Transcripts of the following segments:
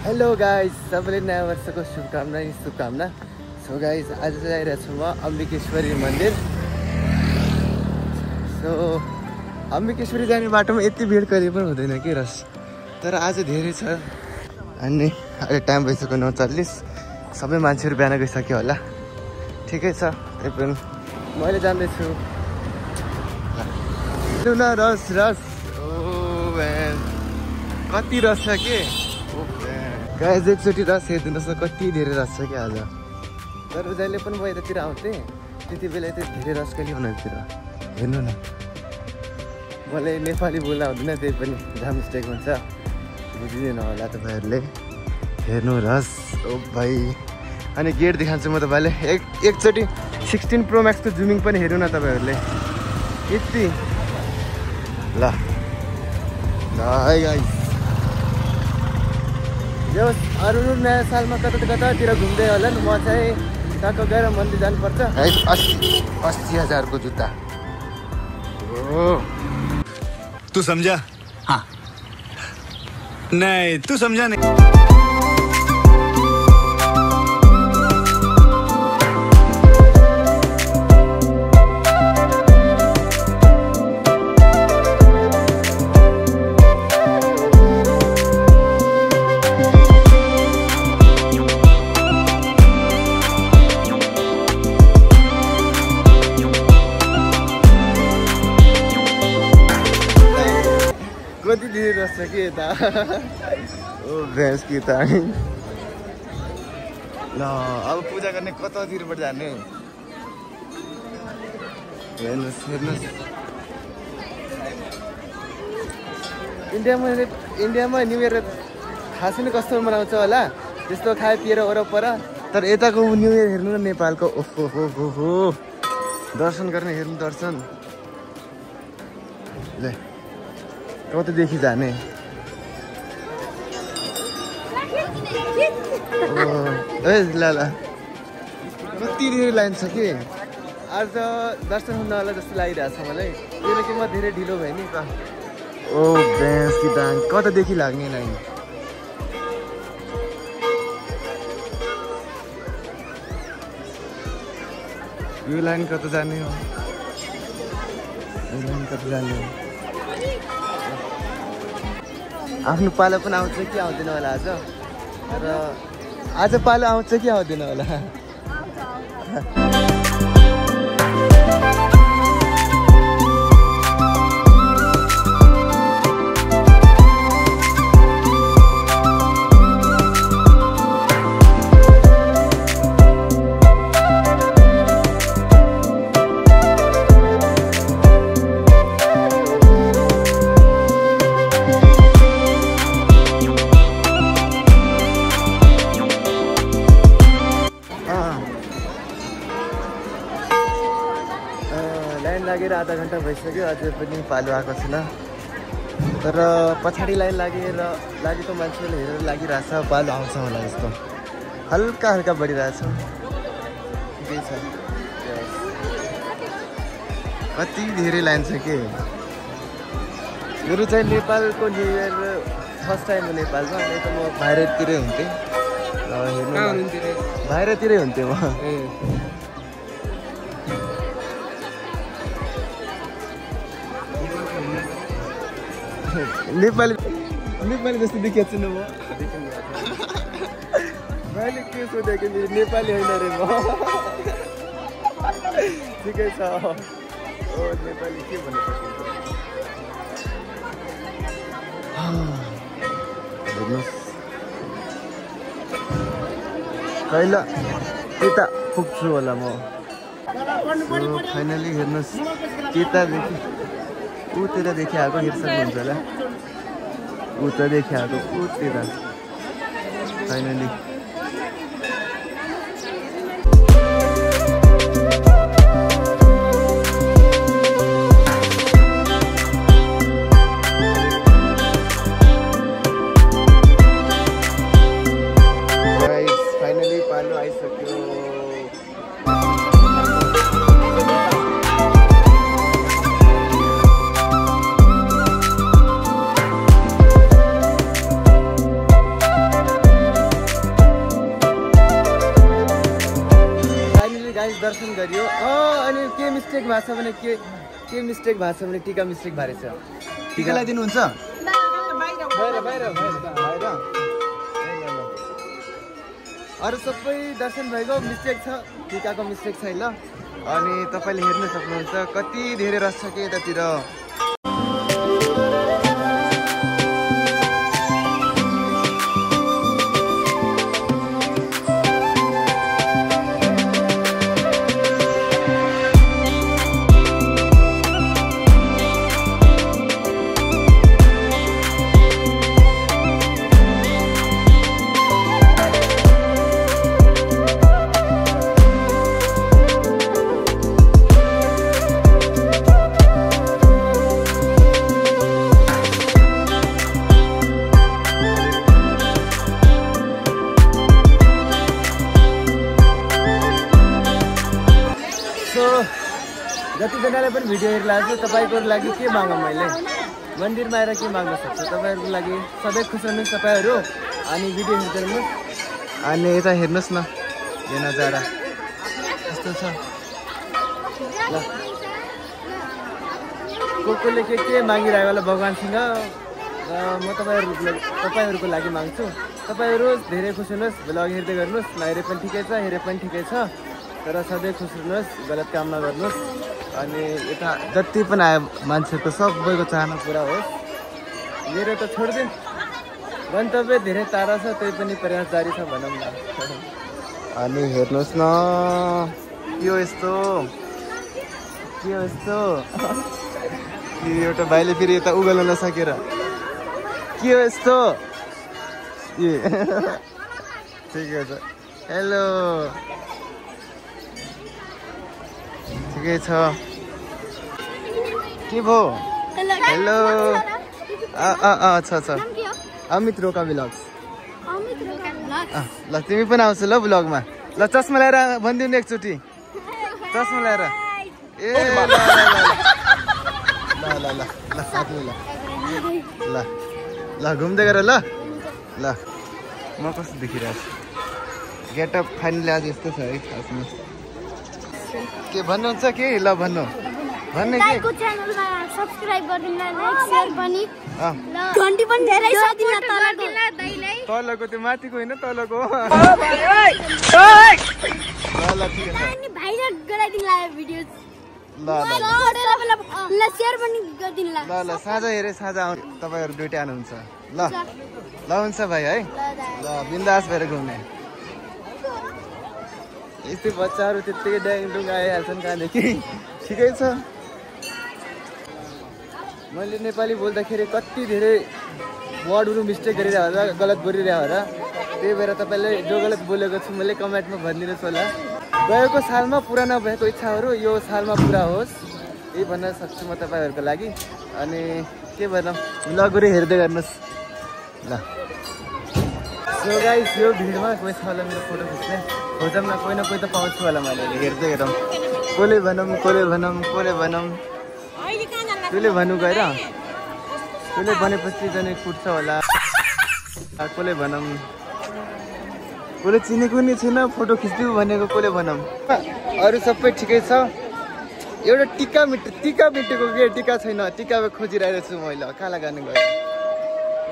Hello guys, सबैले नयाँ वर्षको शुभकामना। सो गाइस, आज चाहिँ आइरहेको छु म अम्बिकेश्वरी मन्दिर। सो अम्बिकेश्वरी जाने बाटोमा यति भिड कहिले पनि हुँदैन कि रस, तर आज धेरै छ। अनि अहिले टाइम भइसक्यो 9:40। सबै मान्छेहरू बिहान गइसक्यो होला, ठिकै छ। त्यही पनि मैले जान्दैछु ल रस। ओ म्यान, कति रस छ के गाइस, एकचोटि रस हेरिदिनुहोस् न, कति धेरै रस छ कि आज। तर जहिले पनि म यतातिर आउँथेँ, त्यति बेला यति धेरै रस कहिले हुँदैतिर। हेर्नु न, मलाई नेपाली बोल्न आउँदैन, त्यही पनि जहाँ मिस्टेक हुन्छ बुझिदिनु होला तपाईँहरूले। हेर्नु रस, ओ भाइ। अनि गेट देखाउँछु म तपाईँले। एकचोटि 16 Pro Maxको जुमिङ पनि हेर्नु न तपाईँहरूले, यति ल है गाइस। यो अरू नयाँ सालमा कतातिर घुम्दै होला नि। म चाहिँ कहाँ गएर मन्दिर जानुपर्छ। 80,000 को जुत्ता। तू समझा? हाँ। नहीं, तू समझा नहीं। कति धेरै रस छ कि यता। ओ भैँस कि त। ल अब पूजा गर्ने कतातिरबाट जाने। हेर्नुहोस् इन्डियामा न्यु इयर थाहा छैन कस्तो मनाउँछ होला, त्यस्तो खाए पिएर वरपर। तर यताको न्यु इयर हेर्नु न नेपालको। ओहो हो, दर्शन गर्ने, हेर्नु दर्शन। ल कतैदेखि जाने। ल कति धेरै लाइन छ कि आज दर्शन हुन होला जस्तो लागिरहेको छ मलाई, किनकि म धेरै ढिलो भएँ नि त। ओ भैँस कि दान, कतादेखि लाग्ने लाइन। यो लाइन कता जाने हो, यो लाइन कता जाने हो। आफ्नो पालो पनि आउँछ कि आउँदैन होला आज। तर आज पालो आउँछ कि आउँदैन होला। लाइन लागेर आधा घन्टा भइसक्यो, अझै पनि पालो आएको छैन। तर पछाडि लाइन लागेको मान्छेले हेरेर लागिरहेछ पालो आउँछ होला जस्तो। हल्का बढिरहेछ, ठिकै छ। कति धेरै लाइन छ कि। मेरो चाहिँ नेपालको न्यु इयर फर्स्ट टाइम हो नेपालमा। नहीं त म बाहिरतिरै हुन्थेँ। हेर्नु बाहिरतिरै हुन्थेँ म। नेपाली जस्तो देखिएको छु न म। मैले के सोधेको नि, नेपाली होइन रे म। ठिकै छ। ओ नेपाली के भन्नु सकिन्छ। हेर्नुहोस् कहिले त्यता पुग्छु होला म। फाइनली हेर्नुहोस्, त्यतादेखि उतिर देखि आएको हेर्नुहुन्छ होला। उता देखि आएको उतिर फाइनली। फाइनली पालो आइसक्यो। गाइस दर्शन गरियो। अनि के मिस्टेक भएको छ भने के मिस्टेक भएको छ भने टिका मिस्टेक भएछ। टिका लगाइदिनुहुन्छ? अरू सबै दर्शन भएको मिस्टेक छ, टिकाको मिस्टेक छैन। अनि तपाईँले हेर्न सक्नुहुन्छ कति धेरै रस छ कि यतातिर। जतिजनाले पनि भिडियो हेरिरहेको छु तपाईँको लागि के मागौँ मैले मन्दिरमा आएर के माग्न सक्छु तपाईँहरूको लागि सधैँ खुस हुनुहोस् तपाईँहरू। अनि भिडियो हेर्दै हेर्नुहोस्। अनि यता हेर्नुहोस् न यो नजारा यस्तो छ ल। कसले के मागिरहेको होला भगवान्सँग म तपाईँहरूको लागि माग्छु। तपाईँहरू धेरै खुस हुनुहोस्, भ्लग हेर्दै गर्नुहोस्। नहेरे पनि ठिकै छ, हेरे पनि ठिकै छ, तर सधैँ खुस हुनुहोस्, गलत काम नगर्नुहोस्। अनि यता जति पनि आयो मान्छेको सबैको चाहना पुरा होस्। मेरो त छोडिदिउँ, गन्तव्य धेरै टाढा छ, त्यही पनि प्रयास जारी छ भनौँ न। अनि हेर्नुहोस् न के हो यस्तो एउटा भाइले फेरि यता उगल्न नसकेर के हो यस्तो ठिकै छ। हेलो ठिकै छ के भयो? हेलो अच्छा अमित रोका भ्लग्स। ल तिमी पनि आउँछ ल भ्लगमा। ल चस्मा ल्याएर भनिदिउँ न एकचोटि, चस्मा ल्याएर। ए ल साथी ल घुम्दै गर ल। म कस्तो देखिरहेको छु? गेटअप फाइनली आज यस्तो छ है खासमा। के भन्नुहुन्छ के? ल भन्नु भन्ने के? च्यानलमा सब्स्क्राइब गरिदिनु, लाइक शेयर पनि, ल घण्टी पनि धेरै सदिन तलको त्यो माथिको होइन तलको। ल ठिक छ। अनि भाइरल गराइदिनु ला भिडियो। ल शेयर पनि गरिदिनु ला। ल साँझ हेरे साँझ आउनु तपाईँहरू दुइटै आउनुहुन्छ। ल हुन्छ भाइ है। ल बिन्दास भएर घुम्ने। यस्तै बच्चाहरू त्यत्तिकै ड्याङडुङ आइहाल्छन् कहाँदेखि। ठिकै छ। मैले नेपाली बोल्दाखेरि कति धेरै वर्डहरू मिस्टेक गरिरहेको होला, गलत बोलिरहेको होला। त्यही भएर तपाईँले जो गलत बोलेको छु मैले कमेन्टमा भनिदिनुहोस् होला। गएको सालमा पुरा नभएको इच्छाहरू यो सालमा पुरा होस्, यही भन्न सक्छु म तपाईँहरूको लागि। अनि के भनौँ, भ्लगहरू हेर्दै गर्नुहोस् ल। सो गाइस यो भिडमा कोही छ होला मेरो फोटो खिच्ने, खोजौँ न कोही त पाउँछु होला मैले। हेर्दै हेरौँ कसले भनौँ त्यसले भन्नु गएर त्यसले भनेपछि जाने कुट्छ होला। कसले भनौँ, कसले चिनेको नि छैन, फोटो खिच्दिउँ भनेको कसले भनौँ। अरू सबै ठिकै छ। एउटा टिका मिटेको के टिका छैन, टिका खोजिरहेको छु मैले। कहाँ लगाने गयो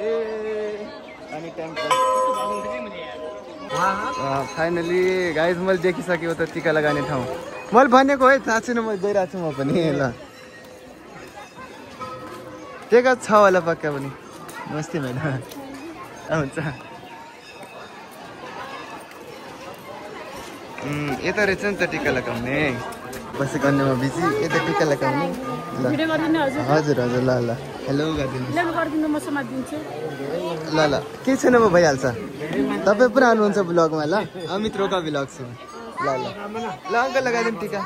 ए अनि टाइम फाइनली गाइस मैले देखिसकेँ त टिका लगाने ठाउँ। मैले भनेको है, थाहा छैन, मैले गइरहेको छु म पनि। ल टिका छ होला पक्का पनि। नमस्ते म्याडम। हुन्छ यता रहेछ नि त टिका लगाउने। बसी गर्नेमा बिजी, यता टिका लगाउने। हजुर ल हेलो गरिदिनु ल केही छैन म भइहाल्छ। तपाईँ पनि आउनुहुन्छ भ्लगमा ल। अमित रोका भ्लग छु। ल अङ्कल लगाइदिनु टिका।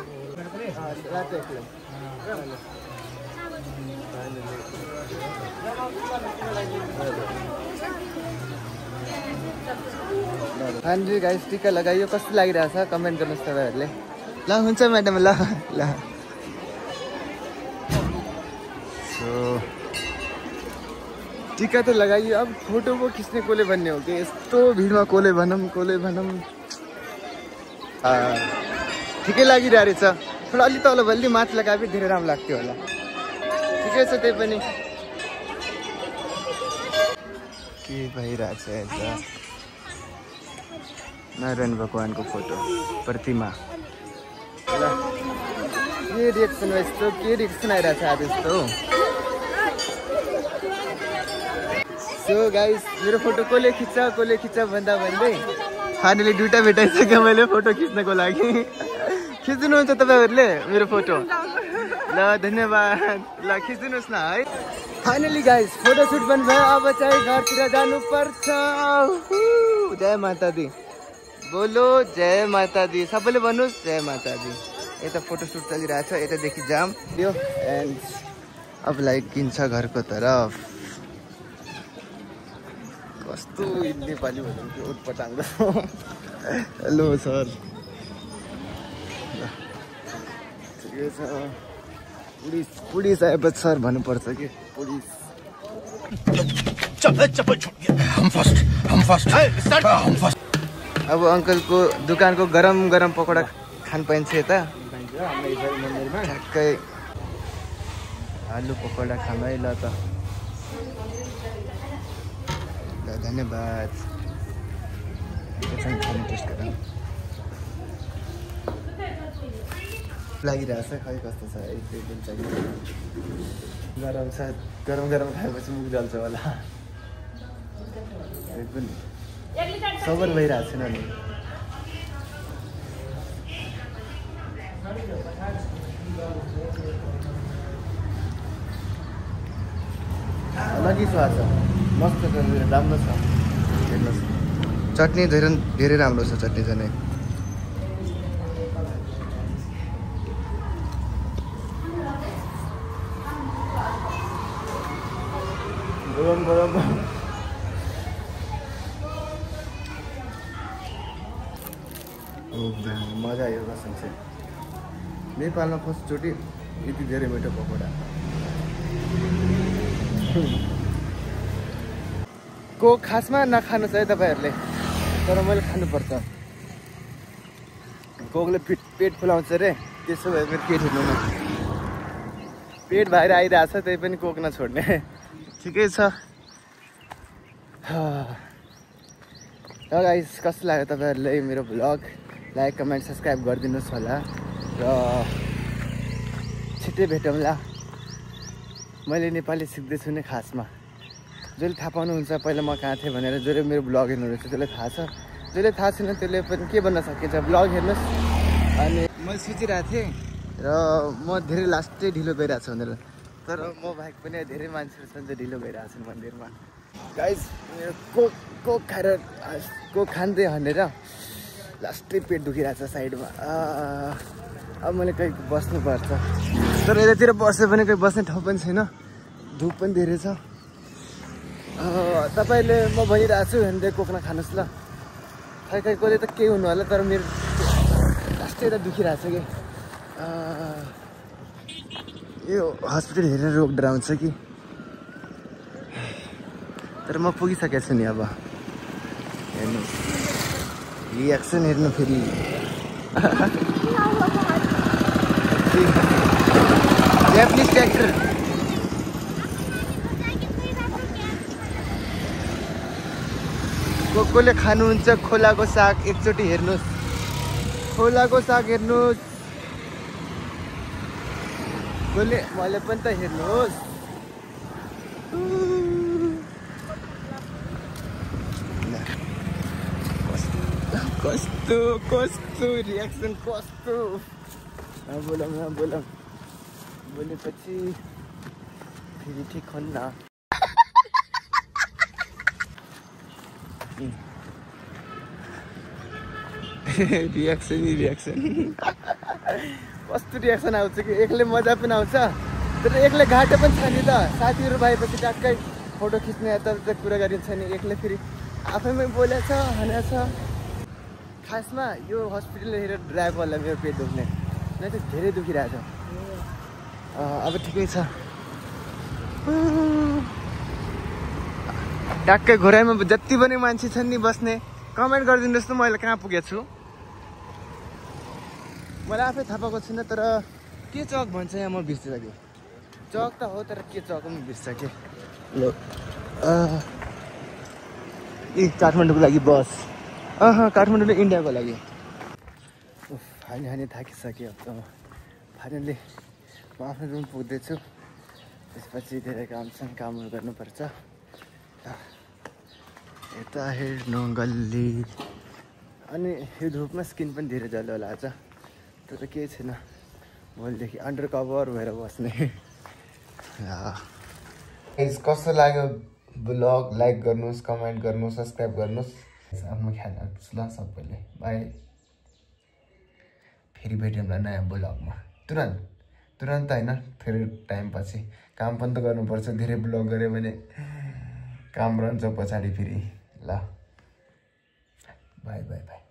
फाइनली गाइस टिका लगाइयो। कस्तो लागिरहेछ कमेन्ट गर्नुहोस् तपाईँहरूले। ल हुन्छ म्याडम। ल सो टिका त लगाइयो। अब फोटो पो खिच्ने कसले भन्ने हो कि यस्तो भिडमा कसले भनौँ ठिकै लागिरहेको रहेछ थोडा अलि तल बल्ली माथि लगाए पनि धेरै राम्रो लाग्थ्यो होला ठिकै छ त्यही पनि के भइरहेछ यता नारायण भगवानको फोटो प्रतिमा ल के रिएक्सन यस्तो के रिएक्सन आइरहेछ आज यस्तो सो गाइस मेरो फोटो कसले खिच्छ भन्दा भन्दै फाइनली दुईटा भेटाइसक्यो मैले फोटो खिच्नको लागि खिच्दिनुहुन्छ तपाईँहरूले मेरो फोटो ल धन्यवाद ल खिचिदिनुहोस् न है फाइनली गाइस फोटो सुट पनि भयो अब चाहिँ घरतिर जानुपर्छ जय माता दी बोलो जय माता दी सबैले भन्नुहोस् जय माता दी यता फोटो सुट चलिरहेछ यतादेखि जाम दियो एन्ड अब लागिन्छ घरको तरफ कस्तो नेपाली भन्नु कि उटपटाङ्ग हेलो सर ठिकै छ पुलिस आएपछि सर भन्नुपर्छ कि पुलिस अब अङ्कलको दोकानको गरम गरम पकौडा खान पाइन्छ यता ठ्याक्कै आलु पकौडा खानु है ल त ल धन्यवाद खानु टेस्ट गरौँ लागिरहेछ खै कस्तो छ एक दुई दिन चाहिँ गरम छ गरम गरम खाएपछि मुख जल्छ होला पनि सबर भइरहेको छैन नि अलगै स्वाद छ मस्त छ राम्रो छ हेर्नुहोस् चटनी धेरै राम्रो छ चटनी चाहिँ गरम गरम मजा आयो कसम चाहिँ नेपालमा फर्स्टचोटि यति धेरै मिठो पकौडा को खासमा नखानु छ है तपाईँहरूले तर मैले खानुपर्छ कोकले पेट फुलाउँछ रे त्यसो भए फेरि के ठिक्नु पेट बाहिर आइरहेछ त्यही पनि कोक नछोड्ने ठिकै छ ल गाइस कस्तो लाग्यो तपाईँहरूले मेरो भ्लग लाइक कमेन्ट सब्सक्राइब गरिदिनुहोस् होला र छिट्टै भेटौँला मैले नेपाली सिक्दैछु नि खासमा जसले थाहा पाउनुहुन्छ पहिला म कहाँ थिएँ भनेर जसले मेरो भ्लग हेर्नुहुन्छ त्यसलाई थाहा छ जसले थाहा छैन त्यसले पनि के भन्न सकिन्छ भ्लग हेर्नुहोस् अनि मैले सोचिरहेको थिएँ र म धेरै लास्टै ढिलो गइरहेको छु भनेर तर म बाहेक पनि धेरै मान्छेहरू छन् जो ढिलो गइरहेको छन् मन्दिरमा गाइस मेरो कोक खाएर कोक खाँदै भनेर लास्टै पेट दुखिरहेको छ साइडमा अब मैले कहीँ बस्नुपर्छ तर यतातिर बस्यो भने कहीँ बस्ने ठाउँ पनि छैन धुप पनि धेरै छ तपाईँले म भनिरहेको छु हेर्दै कोक नखानुहोस् ल खै खै कसले त केही हुनु होला तर मेरो लास्टै यता दुखिरहेको छ कि यो हस्पिटल हेरेर रोग डराउँछ कि तर म पुगिसकेको छु नि अब हेर्नु रिएक्सन हेर्नु फेरि जापानिज ट्र्याक्टर कसले खानुहुन्छ खोलाको साग एकचोटि हेर्नुहोस् खोलाको साग हेर्नुहोस् कसले मैले पनि त हेर्नुहोस् कस्तो कस्तो रिएक्सन कस्तो बोलौँ बोलेपछि फेरि ठिक हुन्न रिएक्सन कस्तो रिएक्सन आउँछ कि एक्लै मजा पनि आउँछ तर एक्लै घाटो पनि छ नि त साथीहरू भएपछि ट्याक्कै फोटो खिच्ने यताउता कुरा गरिन्छ नि एक्लै फेरि आफैमै बोलेछ हानेछ खासमा यो हस्पिटल हेरेर ड्राइभ होला मेरो पेट दुख्ने नै त धेरै दुखिरहेछ अब ठिकै छ ट्याक्कै घोराइमा जति पनि मान्छे छन् नि बस्ने कमेन्ट गरिदिनुहोस् न मैले कहाँ पुगेको छु मलाई आफै थाहा पाएको छुइनँ तर के चौक भन्छ यहाँ म बिर्सिसकेँ चौक त हो तर के चौक पनि बिर्सिसकेँ ल काठमाडौँको लागि बस काठमाडौँ इन्डियाको लागि हानी थाकिसक्यो अब त फाइनली म आफ्नो रुम पुग्दैछु त्यसपछि धेरै कामहरू गर्नुपर्छ यता हेर्नु गल्ली अनि यो धुपमा स्किन पनि धेरै जल्लो लाग्छ तर केही छैन भोलिदेखि अन्डर कभर भएर बस्ने कस्तो लाग्यो ब्लग लाइक गर्नुहोस् कमेन्ट गर्नुहोस् सब्सक्राइब गर्नुहोस् आफ्नो ख्याल राख्नुहोस् ल सबैले बाई फेरि भेट्यौँ ल नयाँ ब्लगमा तुरन्त होइन फेरि टाइम पछि काम पनि त गर्नुपर्छ धेरै ब्लग गऱ्यो भने काम रहन्छ पछाडि फेरि ल बाई बाई बाई